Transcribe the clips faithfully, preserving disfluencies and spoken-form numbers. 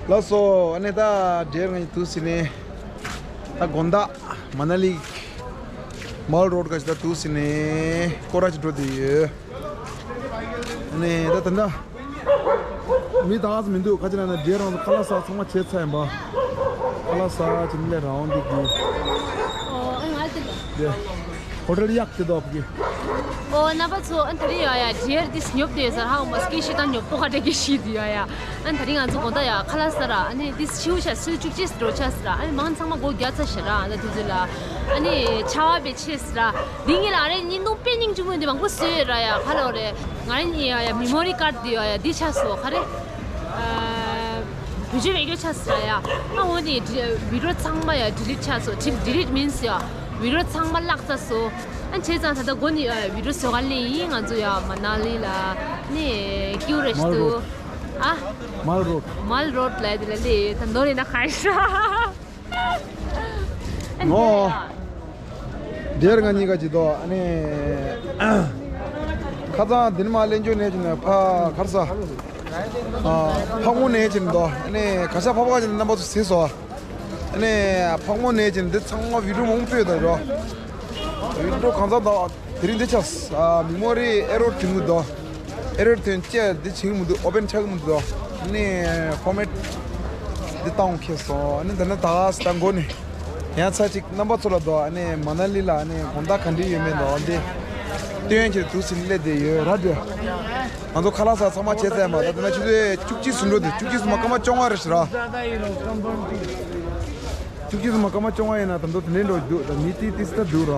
ལགས་སོ། ཨ་ནི་ད་འདྲེར་ང་གཉིས་དུས་ཟིན་ནས་ད་དགོང་དག་མ་ན་ལི་མལ་རོཌ་ག་ཅིག་ད་དུས་ཟིན་ནས་སྐོར་ར་ཅིག་འགྲོ་བསྡད་ཡོད། ཨ་ནི་ད་ད་ད་མི་ད་ག་ཙམ་མི་འདུག་ག་ཅི་ན་ན་འདྲེ་རང་ཚོ་ཁ་ལག་ཟ་ཚང་མ་བྱས་ཚར་ཡིན་པ། ཁ་ལག་ཟ་ཅིག་ནི་ལས་རང་འདི་གི། ཨོ་ཨ་ང་དེ་ལ། ཧོ་ཊེལ་གཡག་དེ་དོ་གི། ཨོ་རྣམ་པ་ཚོ་ཨ་ད་རིང་ཡ་ཡ་འདྲེར་དེ་ཉོབ་དེ་ཟ་ཧ་མ་སྐད་ཤི་དང་ཉོབ་ཏོ་ཁ་དྲེ་གི་ཤི་དེ་ཡ་ཡ། ཨ་ད་རིང་ང་ཚོ་དགོང་དག་ཡ་ཁ་ལག་ཟ་ར། ཨ་ནི་དེ་ཤིའུ་ཤ་སུ་བཅུ་གཅིག་འགྲོ་ཆ་ཟ་ར། ཨ་ནི་མང་ཚང་མ་སྒོ་རྒྱག་ཚ་ཤ་ར། ཨ་ད་དུས་ཚོད་ལ་ཨ་ནི་ཆ་བ་བེ་ཆེ་ཟ་ར། འདི་ངེད་ལ་ཨ་རེ་ཉིན་དུང་པེ་ཉིང་ཆུ་མོ་འདི་མང་པོ་སོས་ར་ཡ་ཁ་ལོ་རེ། ང་རང་ཉིད་ཡ་ཡ་མི་མོ་རི་ཀར་འདི་ཡ་ཡ་འདི་ཆགས་སོ་ཁ་རེ། བི་ཌི་ཡོ་མེད་རྒྱུ་ཆགས་སོ་ཡ། ཨ་འོ་ནི་བི་ཌི་ཡོ་ཚང་མ་ཡ་ཌི་ལིཊ་ཆགས་སོ། ཌི་ལིཊ་མིན་སི་ཡ་བི་ཌི་ཡོ་ཚང་མ་བརླག་ཚར་སོ། ཨ་བྱས་ཙང་ད་ལྟ་མགོ་ནས་ཡ་ཡ་བི་ཌི་ཡོ་བཟོ་ག་སླེབས་ཡིན། ང་ཚོ་ཡ་མ་ན་ལི་ལ་ནི་ཀིའུ་རེ་ཞིག་མལ་འདུག་རོཌ། ཨ་མལ་རོཌ། མལ་རོཌ་ལ་དེ་ལ་སླེབས་ད་ནོར་ཡིན་ན་ག་ཡིན་ཤག་ཨ་ནི་ཨོ། དེ་ཡ། འདྲེར་ང་གཉིས་ཀ་ཅིག་དོ། ཨ་ནི་ཁ་སང་དེ་ནི་མ་གླེན་ཇོ་ནས་ཅིག་ནས་ཕ་གར་ས། ཨ་ཕག་མོ་ནས་ཅིག་དོ། ཨ་ནི་ག་ཤ་ཕ་ཕ་ག་ཅིག་རྣམ་པ་ཚོ་གཟིགས་སོ། ཨ་ནི་ཕག་མོ་ནས་ཅིག་འདི་ཚང་མ་བི་ཌི་ཡོ་མང་པོ་སྤོས་དང་རོ། བི་ཌི་ཡོ་གང་ཚང་དང་དེ་རིང་འདི་ཆགས། ཨ་མི་མོ་རི་ཨེ་རོ་ཐེངས་མི་དོ། ཨེ་རོ་ཐེངས་བཅས་འདི་བྱེད་ཀྱི་མི་འདུག་ཨོ་པན་ཆགས་ཀྱི་མི་འདུག་ཨ་ནི་ཕོར་མེཊ་འདི་བཏང་ཁེལ་སོང་། ཨ་ནི་འདི་ན་ད་ས་མགོ་ནས་ཡང་ཚ་གཅིག་རྣམ་པ་ཚོ་ལ་དོ། ཨ་ནི་མ་ན་ལི་ལ་ཨ་ནི་དགོང་དག་ག་འདྲ་ཡོད་མེད་དོ་འདི་སྟོན་ཁྱེར་དུས་ཟིན་སླེབས་བསྡད་ཡོད་ར། འདི་ང་ཚོ་ཁ་ལག་ཟ་ཚང་མ་བྱས་ཚར་མ། ད་འདི་ན་ཆུ་ཚོད་བཅུ་གཅིག་ཟིན་འགྲོ་འདུག་བཅུ་གཅིག་ཟིན་མ་སྐར་མ་བཅོ་ལྔ་རེད་ཤག་ར། བཅུ་གཅིག་ཙམ་མ་སྐར་མ་བཅོ་ལྔ་ཡིན་ན་ད་དུང་དེ་འདྲ་འགྲོ་འདུག་ད་མི་ཏི་ཏི་སི་ད་འདུག་ར།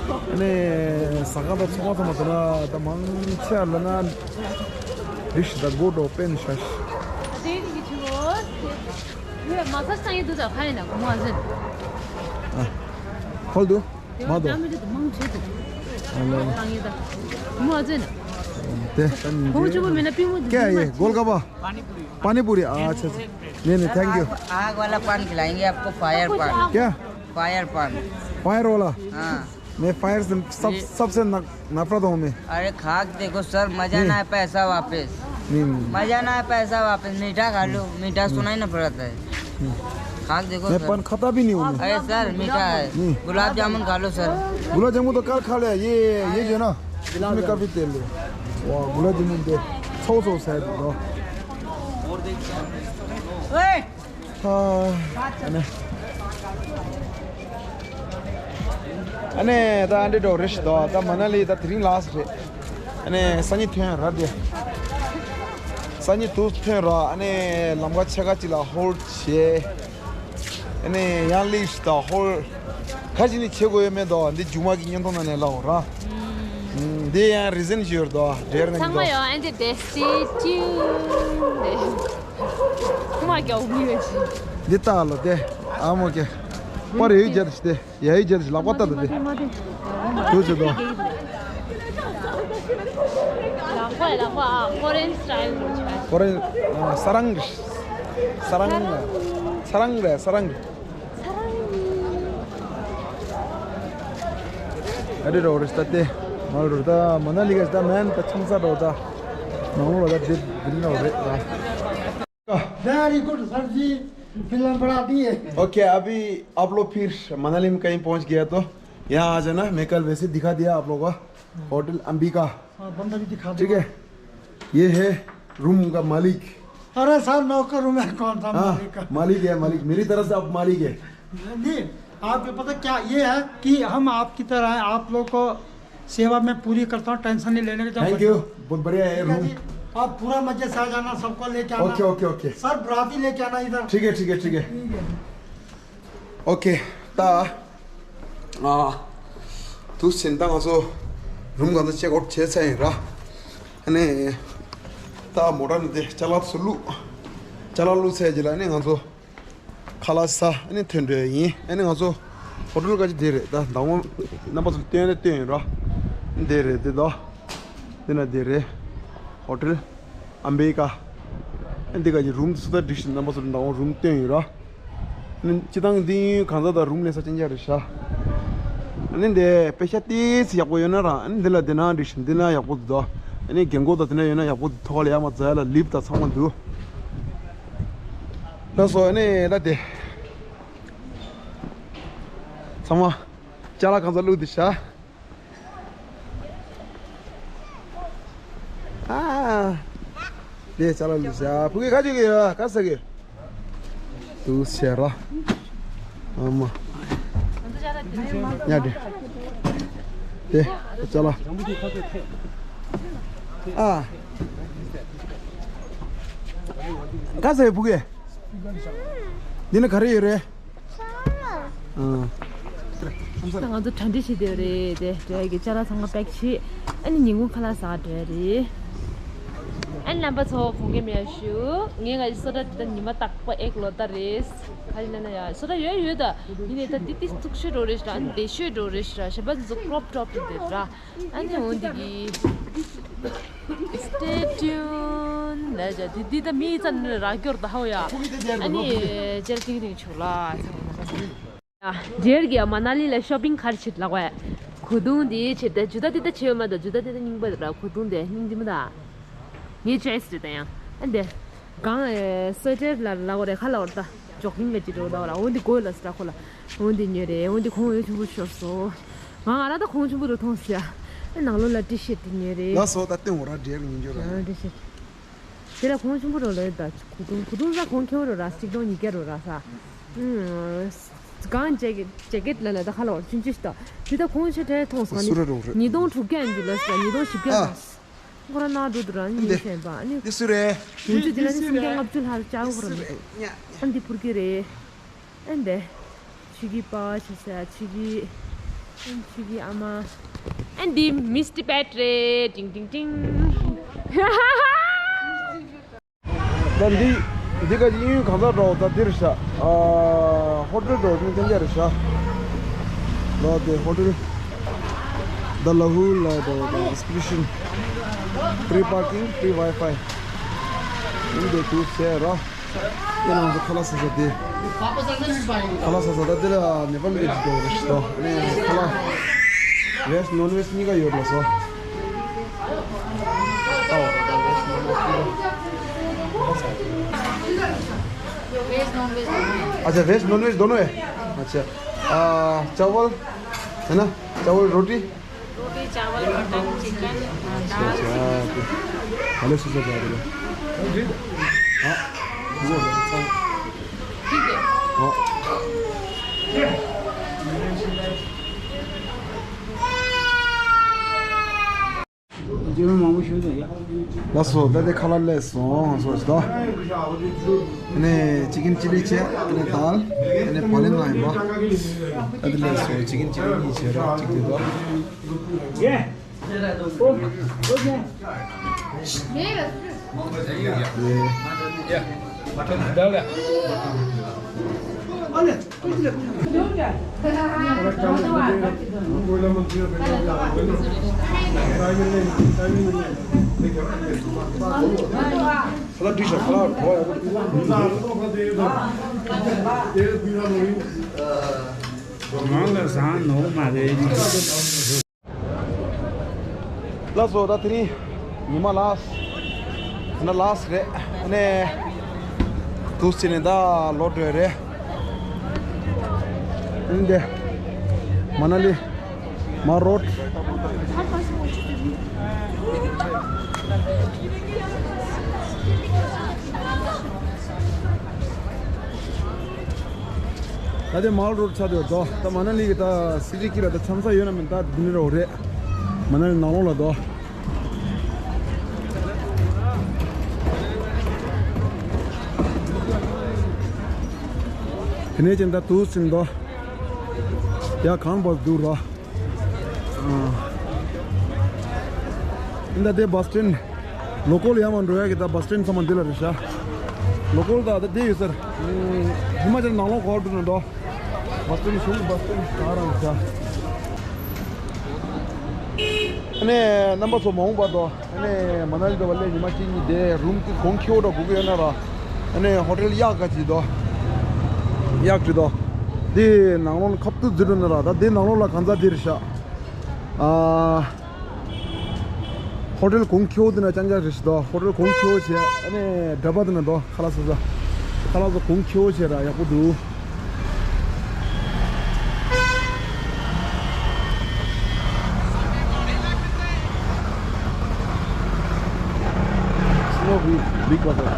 ཨ་ནི་ཟ་ཁང་དང་ཚོང་ཁང་ཚང་མ་དེ་ན་ད་མང་ཆེ་བ་ལ་ན་རིགས་ད་སྒོ་འགྲོ་པན་ཤ་ཤ། ཧོལ་དུ་མ་དོ། དེ་ཀོང་ཆུ་བོ་མེད་ན་པི་མོ་དེ། क्या है ये? गोलगप्पा? पानी पूरी। अच्छा, अच्छा। नहीं, नहीं, थैंक यू। आग, आग वाला पान खिलाएंगे आपको, फायर पान। क्या? फायर पान। फायर वाला? हाँ। मैं फायर से सब, ये सबसे न-, नफरत हूँ मैं। अरे, खा के देखो सर, मजा नहीं। ना आए, पैसा वापस। नहीं, नहीं। मजा ना आए, पैसा वापस। मीठा खा लो, मीठा सुना ही नफरत है। खा के देखो मैं सर। पान खाता भी नहीं हूँ मैं। अरे सर, मीठा है। नहीं। गुलाब जामुन खा लो सर। गुलाब जामुन तो कल खा लिया। ये, ये जो है ना, इसमें काफी तेल है। वाह, गुलाब जामुन तो सौ सौ शायद। ཨ་ནི། ཨ་ནི་ད་ཨ་འདྲེ་འགྲོ་རེ་ཞིག་དོ། ད་མ་ན་ལི་ད་དེ་རིང་ལགས་རེད། ཨ་ནི་སང་ཉིན་ཐོན་ར་དེ། སང་ཉིན་དུ་ཐོན་ར། ཨ་ནི་ལམ་ཁ་ཕྱེད་ཀ་ཅིག་ལ་ཧོལ་བྱས། ཨ་ནི་ཡང་ལིགས་ད་ཧོལ་ཁ་ཅིག་ནི་བྱེད་དགོས་ཡོད་མེད་དོ། འདི་མཇུག་མ་གི་བརྙན་ཐུང་ནང་ནས་ལབ་ར། འདི་ཡང་རི་ཟན་ཞིག་ཡོད་དོ། འདྲེར་ང་ཚང་མ་ཡོད། ཨ་འདི་དེ་སི་ཊི་ཊིའུན་དེ། ཁུ་མ་རྒྱག་མི་ཡོད་ཅི། འདི་ལྟ་ལོ་དེ། ཨ་མོ་ཀེ། པར་ཡོད་རྒྱ་དེ་ཤི་དེ། ཡ་ཡི་རྒྱ་དེ་ཤི་ལག་པ་ལྟ་དེ། དུ་ཅི་དོ། ལག་པ་ལག་པ་ཨ་ཀོ་རེན་སི་ཊའིལ་ནི་ཆ། ཀོ་རེན་ཨ་ས་རང་རེད། ས་རང་ས་རང་རེད་ས་རང་རེད། ཨ་རི་རོ་རི་སྟ་ཏེ། མ་རུ་ད་མ་ན་ལི་ག་ད་མན་ད་ཆང་ས་རོ་ད། ནང་ལོ་ད་དེ་དེ་རོ་རེད་ད། Very good, सर जी। फिल्म बना दिए। ओके, अभी आप लोग फिर मनाली में कहीं पहुंच गया तो यहाँ आ जाना। मैं कल वैसे दिखा दिया आप लोगों का होटल अंबिका। हाँ, बंदा भी दिखा दो। ठीक है, ये है रूम का मालिक। अरे सर, नौकर हूँ मैं, कौन सा हाँ, मालिक का? मालिक है, मालिक। मेरी तरफ से आप मालिक है। नहीं, आप ये पता क्या, ये है कि हम आपकी तरह हैं, आप लोग को सेवा मैं पूरी करता हूँ, टेंशन नहीं लेने की। Thank you. बहुत बढ़िया है रूम। आप पूरा मजे से आ जाना, सबको लेके आना। Okay, okay, okay. सर, बराती लेके आना इधर। ठीक है, ठीक है, ठीक है। ठीक है। ओके, ད། ཨ། དུས་ཆེན་ད་ང་ཚོ་རུམ་གང་ཚོ་ཅེག་ཨའུཊ་བྱས་ཚར་ཡིན་ར། ཨ་ནི། ད་མོ་ཊ་ནི་དེ་ཅ་ལག་ཚོ་བླུགས། ཅ་ལག་བླུགས་ཚར་རྗེས་ལ་ཨ་ནི་ང་ཚོ་ཁ་ལག་ཟ་ཨ་ནི་ཐོན་འགྲོ་ཡ་ཡིན། ཨ་ནི་ང་ཚོ་ཧོ་ཊེལ་ག་ཅི་དེ་རེད། ད་མདང་དགོང་རྣམ་པ་ཚོ་སྟོན་ནས་སྟོན་ཡིན་ར། འདི་རེད་འདི་ད། འདི་ན་འདི་རེད། ཧོ་ཊེལ་ཨམ་བེ་ཀ། ཨ་འདི་ག་ཅི་རུམ་སུ་ད་སྒྲིག་བཞིན་རྣམ་པ་ཚོ་མདང་དགོང་རུམ་སྟོན་ཡིན་ར། སྤྱི་བཏང་འདི་གང་ཟག་དང་རུམ་ལེན་ས་ཅན་ཅག་རེད་ཤག་ཨ་ནི་འདི་དཔེ་ཆ་ཏོག་ཙམ་ཡག་པོ་ཡོད་ན་རང་ཨ་ནི་འདི་ལ་འདི་ན་འགྲིག་བཞིན་འདི་ན་ཡག་པོ་འདུག་ཨ་ནི་རྒན་གོག་དང་འདི་ན་ཡོད་ན་ཡག་པོ་འདུག་ཐོག་ལ་ཡར་མར་འཛེག་ཡ་ལ་ལིབ་དང་ཚང་མ་འདུག་ལགས་སོ། ཨ་ནི་ད་དེ། ཚང་མ་ཅ་ལག་གང་ཚང་བླུགས་ཏེ་བཞག་ཨ། དེ་ཅ་ལག་བླུགས་བཞག་ཕུ་གུ་ཁ་ཅིག་གི་ཡོད་ག་ས་གི། འདུག་ཟེར་ར། ཨ་མ། ཉལ་དེ། དེ་ཅ་ལག་ཨ། ག་ས་གི་ཕུ་གུ། འདི་ན་ག་རེ་ཡོད་རེད། ཨ། ད་ང་ཚོ་གྲ་སྒྲིག་བྱེད་བསྡད་རེད་དེ། འགྲོ་ཡ་གི་ཅ་ལག་ཚང་མ་པེག་བྱེད། ཨ་ནི་ཉིན་གུང་ཁ་ལག་ཟ་འགྲོ་ཡ་རེད། ཨ་ནི་རྣམ་པ་ཚོ་དགོངས་འགལ་མེད་ཞུ། ངས་ང་ཡི་སོ་ད་འདི་ད་ཉི་མ་རྟག་པ་ཨེག་ལོ་ད་རེད། ག་རེ་ལབ་ན་ཡ་སོ་ད་ཡོད་ཡོད་ད། ཡིན་ནའི་ད་འདི་འདི་བཙུགས་ཤོས་འགྲོ་རེད་ཤག་ཨ་ནི་བདེ་ཤོས་འགྲོ་རེད་ཤག་གཞན་པ་འདི་ཚོ་ཀྲོབ་ཀྲོབ་རེད་ར། ཨ་ནི་འོ་འདི་གི། Stay tuned ལབ་བྱ་དེ་འདི་ད་མི་ཙམ་ནས་རག་སྐྱོར་ད་ཧའོ་ཡ། ཨ་ནི་ཅེར་ཏིང་ཏིང་ཆུ་ལ་ཚང་མ་ན། ཡ་ཇེར་གྱི་མ་ན་ལི་ལ་ཤོ་པིང་ག་རེ་བྱེད་ལབ་པ། གོས་ཐུང་དེ་བྱེད་དེ་ཇུ་ད་དེ་ད་བྱེད་ཡོད་མ་ད་ཇུ་ད་དེ་ད་རྙིང་པ་ར་གོས་ཐུང་དེ་རྙིང་དེ་མ་ད། ངའི་ཅོའི་སི་རེད་ད་ཡང་ཨ་འདི། གང་ཨེ་སོ་ཊར་ལ་ལ་གོ་རེ་ཁ་ལ་འོར་ད། ཇོག་གིང་ལ་ཅི་འགྲོ་ད་བ་ར་འོ་འདི་གོས་ལ་སི་ཏྲ་ཁོ་ལ། འོ་འདི་ཉོས་རེད། འོ་འདི་གོང་འོས་ཆེན་པོ་ཤོར་སོང་། ང་ང་རང་ད་གོང་ཆེན་པོ་རུ་མཐོང་ཟེར། ཨ་ནང་ལོགས་ལ་ཊི་ཤར་ཊི་ཉོས་རེད། ལགས་སོ་ད་ལྟེང་འོ་ར་འབྲེལ་ཡིན་རྒྱུ་ར། ཊི་ཤར་ཊི། དེ་ལ་གོང་ཆེན་པོ་རུ་ལོས་ད་གོས་ཐུང་གོས་ཐུང་ས་གོང་ཁེ་བོ་རུ་ར་གཅིག་སྟོང་ཉིས་བརྒྱ་རུ་ར་ས། ཨུམ། གང་ཇེ་ཇེ་ཀེ་ཊི་ལ་ལ་ད་ཁ་ལ་བར་ཆུན་ཆུ་ཤི་ད། དེ་ད་གོང་ཆེ་གྲས་མཐོང་སོང་ནི། སུ་ར་རུ་རེད། ཉིས་སྟོང་དྲུག་བརྒྱ་ཡིན་རྒྱུ་ལ་ས་ཉིས་སྟོང་བཞི་བརྒྱ་ཨ། ལ་ས། ཁོ་རང་ནང་འགྲོ་དུ་རང་ཉིད་ཤེས་པ་ནི། འདི་སུ་རེད། ཉིན་ཅུ་འདི་ལ་ནི་སུམ་བརྒྱ་ལྔ་བཅུ་ལྷག་ཅག་ཁོ་རང་འདུག་ཨ་འདི་ཕུར་གི་རེད། ཨ་འདི། ཆུ་གི་པ་ཆུ་ས་ཆུ་གི། ཨ་ཆུ་གི་ཨ་མ། ཨ་འདི་མིས་ཊི་བེཊ་རེད། ཏིང་ཏིང་ཏིང་། ད་འདི། འདི་ག་གཡས་གཡོན་གང་ཟག་འགྲོ་ད་འདིར་ཤག་ཨ། ཧོ་ཊེལ་འགྲོ་མི་ཀན་རྒྱ་རེད་ཤག་ལ་དེ་ཧོ་ཊེལ། ད་ལ་ཧུ་ལ་དེ་ཨེག་སི་པི་ཤན། Free parking, free Wi-Fi. འདི་དུ་ཟེར་ར། ཡ་ནང་དུ་ཁ་ལག་ཟ་ས་དེ། ཁ་ལག་ཟ་ས་ད་དེ་ལ་ནེ་པ་ལི་ལས་འགྲོ་རེད་ཤག་ནས་ཁ་ལག་བེཇ་ནོན་བེཇ་གཉིས་ཀ་ཡོད་ལ་སོ། veg non veg दोनों है। अच्छा, वेज नॉन वेज दोनों है। अच्छा। आ, चावल है ना? चावल, रोटी? रोटी, चावल, मटन, चिकन, दाल। अच्छा, अच्छा। भले सुझाव दे दो। हाँ। ठीक है। हाँ। རྗེས་མ་མང་པོ་ཞུ་དང་ཡ། ལགས་སོ། ད་དེ་ཁ་ལག་སླེབས་སོང་སོ་ཞིག་ད། ནས་ཅི་ཀིན་ཅི་ལི་བྱས། ནས་དཱལ། ནས་བ་ལེན་ང་ཡིན་པ། ད་དེ་སླེབས་སོང་། ཅི་ཀིན་ཅི་ལི་གཉིས་བྱས་ར་གཅིག་དེ་ད། ང་ལ་བཟང་ནོ་མ་རེད། ལགས་སོ། ད་དེ་རིང་ཉི་མ་ལ་ན་ལ་སི་རེད། ནས་དུས་ཚོད་ནས་ད་ལོག་འགྲོ་རེད། འདི་མ་ན་ལི་མར་རོཌ། ད་དེ་མར་རོཌ་ཆགས་འདུག་དོ། ད་མ་ན་ལི་གི་ད་སི་ཊི་ཀི་ལ་ད་འཆམ་ས་ཡོད་ན་མིན་ད་འདི་ནས་རོ་རེད། མ་ན་ལི་ནང་ལོགས་ལ་དོ། དེ་ནས་ཀྱང་ད་དུས་ཟིན་དོ། ཡ་གང་བར་འདུག་ར། ཨ། འདི་དེ་བ་སི་ཊེན། ལོ་ཀལ་ཡར་མར་འགྲོ་ཡ་གི་ད་བ་སི་ཊེན་ཚང་མ་འདི་ལ་རེད་ཤག་ལོ་ཀལ་ད་ད་དེ་ཡོད་སར། ཧི་མ་ཅལ་ནང་ལོགས་གོ་འགྲོ་ན་འགྲོ། བ་སི་ཊེན་གཞུང་གི་བ་སི་ཊེན་ག་རང་རེད་ཤག་ཨ་ནས་རྣམ་པ་ཚོ་མ་འོངས་པར་དུ། ཨ་ནི་མ་ན་ལི་འགྲོ་བ་ལས་ཉི་མ་གཅིག་གཉིས་བསྡད། རུམ་གྱི་གོང་ཁེ་པོ་འདྲ་དགོས་ཀྱི་ཡོད་ན་ར། ཨ་ནི་ཧོ་ཊེལ་གཡག་ག་ཅིག་དོ། གཡག་ཅིག་དོ། འདི་ནང་ལོགས་ཁབ་ཏུ་འཛུལ་འགྲོ་ན་ར། ད་འདི་ནང་ལོགས་ལ་གང་ཟག་འདི་རེད་ཤག་ཨ། ཧོ་ཊེལ་གོང་ཁེ་པོ་འདི་ན་རྐྱང་རྐྱང་རེད་ཤག་དོ། ཧོ་ཊེལ་གོང་ཁེ་པོ་བྱས། ཨ་ནི་ཌ་བ་འདི་ན་དོ། ཁ་ལག་ཟ་ས། ཁ་ལག་ཚོ་གོང་ཁེ་པོ་བྱས་ར་ཡག་པོ་འདུག Slow big, big water.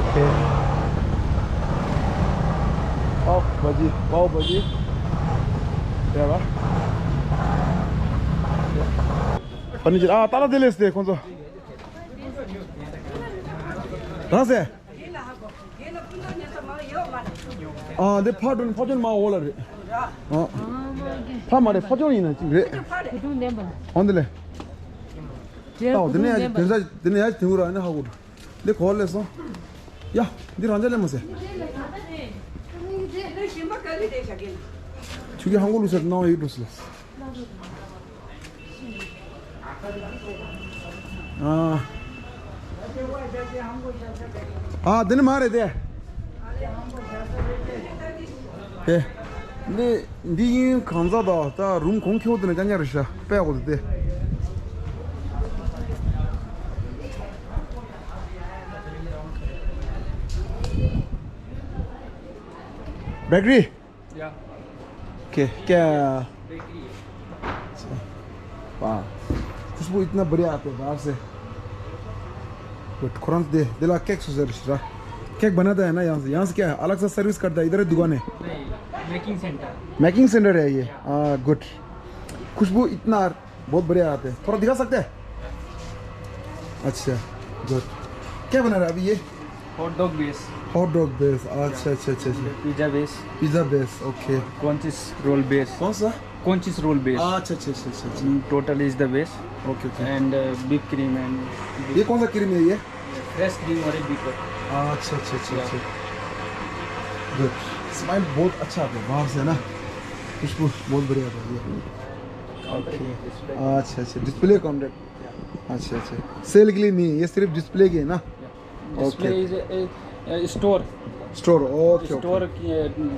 Okay. Pav bhaji, pav bhaji. Yeah, furniture. ཨ། ཏཱ་ལ་དེ་ལས་དེ་ཁོང་ཚོ། རང་ཟེ། ཨ། འདི་ཕ་ཏྲོན་ཕ་ཏྲོན་མ་འོ་ལ་རེད། ཨ། ཕ་མ་རེད། ཕ་ཏྲོན་ཡིན་ན་ཅིག་རེད། འོ་འདི་ལས། ཏའོ་དེ་ནས་ཡ་དེ་ས་དེ་ནས་ཡ་དེ་འུ་ར་ནི་ཧ་གོ། འདི་གོ་ལས་སོང་། ཡ། འདི་རང་ཅག་ལས་མ་ཟེ། ཆུ་གི་ཧང་གོ་ལུ་ཟེར་ནང་ཡོད་འགྲོ་སི་ལ། ཨ། ཨ། དེ་ནི་མ་རེད་དེ། ཨེ། འདི་འདི་ཡིན་གང་ཟག་དང་ད་རུམ་གོང་ཁེ་པོ་དེ་ནི་ཀྱང་ཉག་རེད་ཤག་དཔེ་ཡག་པོ་འདུག་སྟེ། Bakery. या। ओके, क्या? बेकरी है। अच्छा। वाह। खुशबू इतना बढ़िया आते हैं बाहर से। गुड, खुरंत दे, दिला केक सुजर शरा। केक बनाता है ना यहाँ से? यहाँ से क्या है? अलग सा सर्विस करता है, इधर ही दुकान है? नहीं, मेकिंग सेंटर। मेकिंग सेंटर है ये? या। हाँ, गुड। खुशबू इतना बहुत बढ़िया आते हैं। थोड़ा दिखा सकते हैं? अच्छा, गुड। क्या बना रहा है अभी ये? Hot dog base. Hot dog base, अच्छा, अच्छा, अच्छा, अच्छा। Pizza base. Pizza base, okay. कौन चीज़ रोल बेस। कौन सा? कौन चीज़ रोल बेस। अच्छा, अच्छा, अच्छा, अच्छा, अच्छा। Total is the base. Okay, okay. And beef cream and ये कौन सा क्रीम है ये? फ्रेश क्रीम और बीफ। अच्छा, अच्छा, अच्छा, या। अच्छा। गुड। स्माइल बहुत अच्छा आता है बाहर से ना, खुशबू बहुत बढ़िया आता है ये। ओके। अच्छा, अच्छा, डिस्प्ले कॉन्ट्रैक्ट। अच्छा, अच्छा, सेल के लिए नहीं है, ये सिर्फ डिस्प्ले के है ना? Display okay. Is store. Store, okay, okay. Store की, अ,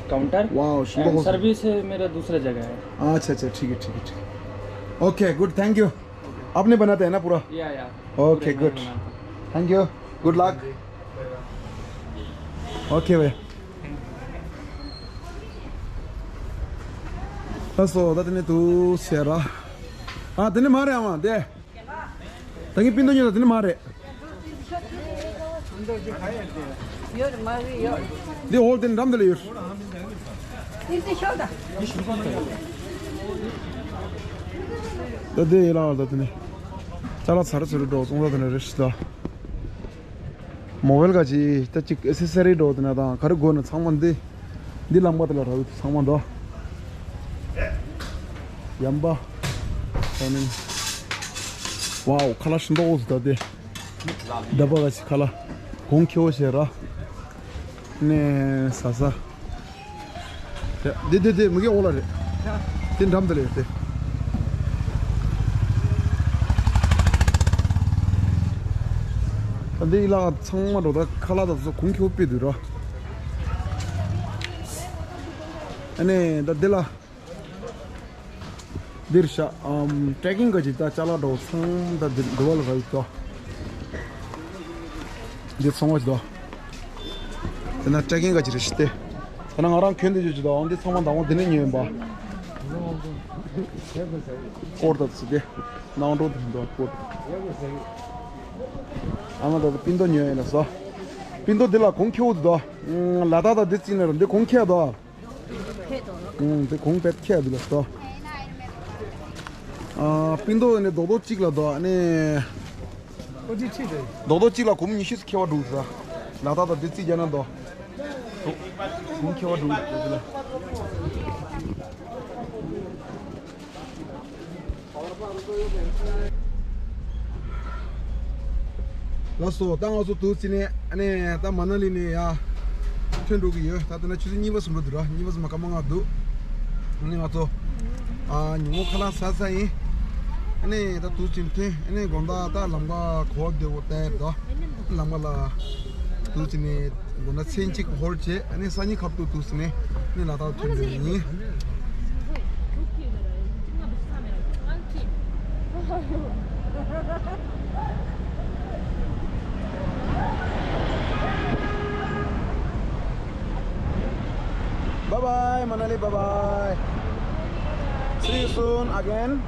काउंटर। वाओ, सुंदर एंड हो। सर्विस मेरा दूसरा जगह है। अच्छा, अच्छा, ठीक है, ठीक है, ठीक है। Okay, good, thank you. आपने बनाते हैं ना पूरा? या, या। ओके, पूरा मैं गुड। बनाता हूँ। Thank you. Good luck. Okay भाई। ད་སོ་ད་དེ་ནས་དུ་ཟེར་ར། ཨ། དེ་ནས་མ་རེད་ཨ་མ་དེ། ད་ངའི་པིན་ཏོ་ཉོས་ད་དེ་ནས་མ་རེད། འདི་འོ་དེ་འགྲམ་དེ་ལ་ཡོད། ད་དེ་ཡི་ལ་ད་དེ་ནས། ཅ་ལག་ཚར་ཚུར་འགྲོ་སོང་ད་དེ་ནས་རེ་ཞིག་ད། མོ་བེལ་ག་ཅི་ད་ཅིག་ཨེ་སེ་སི་རི་འགྲོ་དེ་ན་དང་ག་རེ་དགོས་ན་ཚང་མ་འདི། འདི་ལམ་པ་དེ་ལ་རག་ཚང་མ་འདུག་ཡམ་པ། ཨ་ནི། ཝའོ། ཁ་ལག་ཞིམ་པོ་འོ་ཟི་ད་དེ། ད་པ་ག་ཅི་ཁ་ལག་གོང་ཁེ་པོ་བྱས་ར། ནས་ཟ་ཟ། དེ་དེ་དེ་མི་གེ་འོ་ལ་རེད། དེ་འགྲམ་དེ་ལ་ཡོད་དེ། ད་འདི་ལ་ཚང་མ་འགྲོ་ད་ཁ་ལག་ད་ཚོ་གོང་ཁེ་པོ་དཔེ་འདུག་ར། ཨ་ནི་ད་འདི་ལ། འདིར་ཤ་ཨམ་ཊེ་ཀིང་ག་ཅིག་ད་ཅ་ལག་འགྲོ་ཚང་ད་འདིར་འགྲོ་བ་ལ་ར་ཡོད་དོ། འདི་ཚང་མ་ཅིག་དོ། དེ་ན་ཊེ་ཀིང་ག་ཅིག་རེ་ཞིག་སྟེ། དེ་ན་ང་རང་གྱོན་འདི་ཅིག་ཅིག་དོ། འདི་ཚང་མ་དང་པོ་འདི་ནས་ཉོས་ཡིན་པ། སྐོར་ད་ཚི་སྟེ། ནང་འགྲོ་འདི་འདོ་སྐོར། ཨ་མ་ད་ད་པིན་ཏོ་ཉོས་ཡིན་ན་སོ། པིན་ཏོ་འདི་ལ་གོང་ཁེ་པོ་འདུག་དོ། ལ་དྭགས་ད་འདི་རྩིས་ན་ར་འདི་གོང་ཁེ་དོ། ཨུམ། དེ་གོང་བེད་ཁྱད་དུ་ལ་སོ། ཨ། པིན་ཏོ་ནི་རྡོག་རྡོག་གཅིག་ལ་རྡོག་ནི། རྡོག་རྡོག་གཅིག་ལ་གོང་ཉི་ཤུ་ཁེ་བ་འགྲོ་ས། ལ་དྭགས་དང་དེ་རྩིས་རྒྱག་ན་རྡོག་གོང་ཁེ་བ་འགྲོ་དེ་ལ། ལགས་སོ། ད་ང་ཚོ་དུ་ཙི་ནས་ཨ་ནི་ད་མ་ན་ལི་ནས་ཡ་ཐོན་འགྲོ་གི་ཡོད། ད་ལྟ་ན་ཆུ་ཚོད་གཉིས་པ་ཟིན་འགྲོ་འདུག་ར། གཉིས་པ་ཟིན་མ་སྐར་མ་ལྔ་འདུག་ཨ་ནི་ང་ཚོ་ཨ་ཉིན་མོ་ཁ་ལག་ཟ་ས་ཡིན། ཨ་ནི་ད་དུ་ཙི་ནས་ཐོན། ཨ་ནི་དགོང་དག་ད་ལམ་ཁ་གོ་བདེ་བོ་བལྟས་དོ། ལམ་ཁ་ལ་དུ་ཙི་ནས་དགོང་དག་མཚན་གཅིག་ཧོལ་བྱས། ཨ་ནི་སང་ཉིན་ཁ་ཐུག་དུ་ཙི་ནས་ཨ་ནི་ལ་དྭགས་ཐོན་འགྲོ་ཡིན། Bye, Manali. Bye bye. See you soon again.